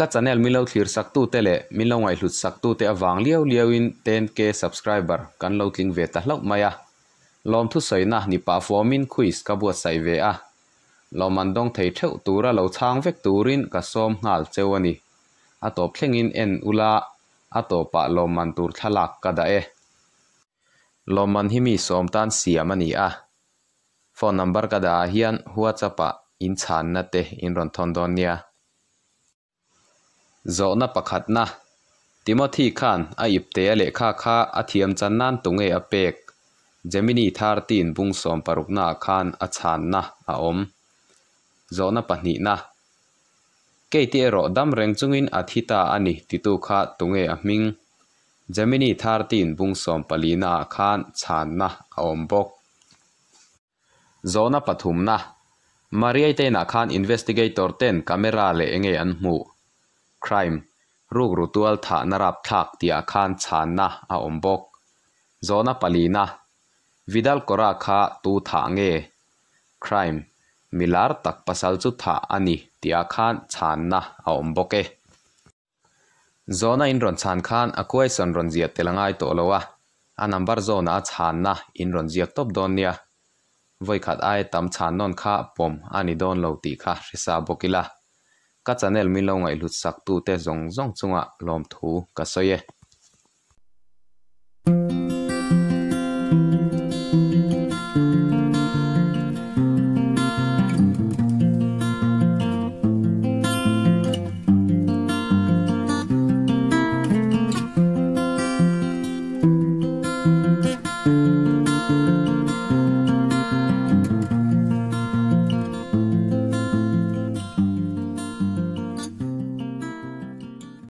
Ka channel min lo thlir sak tute leh min lo ngaihhlut sak tute avang liau liau in 10K subscriber kan lo tling ve ta hlauh mai a. Lawmthu sawina ni pah fawmin quiz ka buatsaih ve a. Lawmman dawng thei theuh tura lo chhang vek turin ka sawm nghal cheu a ni. A tawp thlengin en ula, a tawpah lawmman tur thlalak ka dah e. Lawmman hi mi sawm tan siam a ni a. Phone number ka dah ah hian WhatsApp ah in chhanna te in rawn thawn dawn nia. Zawhna pakhatna, Timothy khan a iptea lehkha kha a thiam chan nan tunge a pek? Gemini 13 bung sawmparukna ah khan a chhanna a awm. Zawhna pahnihna, Kate erawh dam reng chungin a thi ta a ni titu kha tunge a hming? Gemini 13 bung sawmpalina ah khan chhanna a awm bawk. Zawhna pathumna, Mariai te inah khan investigator ten camera leh enge an hmuh? Crime, rukru tual thahna rapthlak tihah khan chhanna a awm bawk. Zawhna palina, Vidal Cora kha tu thah nge? Crime, milar tak pasal chu thah a ni tihah khan chhanna a awm bawk e. Zawhna in rawn chhan khan a question rawn ziah tel a ngai tawh lo a, a number zawnah a chhanna in rawn ziak tawp dawn nia. Vawikhat aia tam chhan nawn kha pawm a ni dawn lo tih kha hre sa bawk ila. Ka channel min lo ngaihhlut sak tute zawng zawng chungah lawmthu ka sawi e.